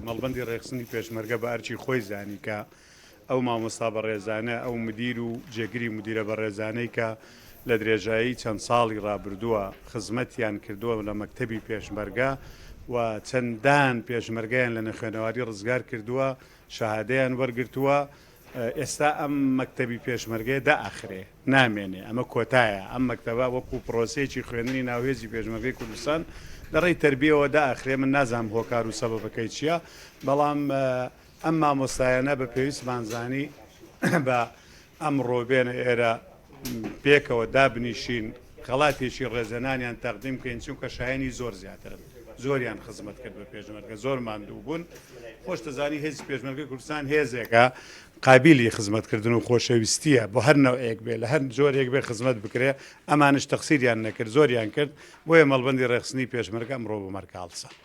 مەڵبەندی ڕێکخستنی پێشمەرگە بە ئەرکی خۆی زانی کە ئەو مامۆستا بەڕێزانە، ئەو مدیر و جێگری مدیرە بەڕێزانەی کە لە درێژایی چەند ساڵی ڕابردووە خزمەتیان کردووە لە مەکتەبی پێشمەرگە و چەندان پێشمەرگەیان لە نەخوێنەواری ڕزگار کردووە، شەهادەیان وەرگرتووە، ئێستا ئەم مەکتەبی پێشمەرگەیە دائەخرێ، نامێنێ، ئەمە کۆتایە، ئەم مەکتەبە وەکوو پرۆسەیەکی خوێندنی ناو هێزی پێشمەرگەی کوردستان لە ڕێی تەربیەوە دائەخرێ، من نازانم هۆکار و سەبەبەکەی چییە، بەڵام ئەم مامۆستایانە بە پێویستمان زانی بە ئەمڕۆ بێنە ئێرە پێکەوە دابنیشین خەڵاتێکی ڕێزلێنانیان تەقدیم بکەین چونکە شایەنی زۆر زیاترن زۆریان خزمەت کرد بە پێشمەرگە زۆر ماندوو بوون خۆش دەزانی هێزی پێشمەرگەی کوردستان هێزێکە قابیلی خزمەتکردن و خۆشەویستیە بۆ هەر نەوعێک بێ لە هەر جۆرێک بێ خزمەت بکرێ ئەمانش تەقسیریان نەکرد زۆریان کرد بۆیە مەڵبەندی ڕێکخستنی پێشمەرگە ئەمڕۆ بۆ مەرگە هەڵسا.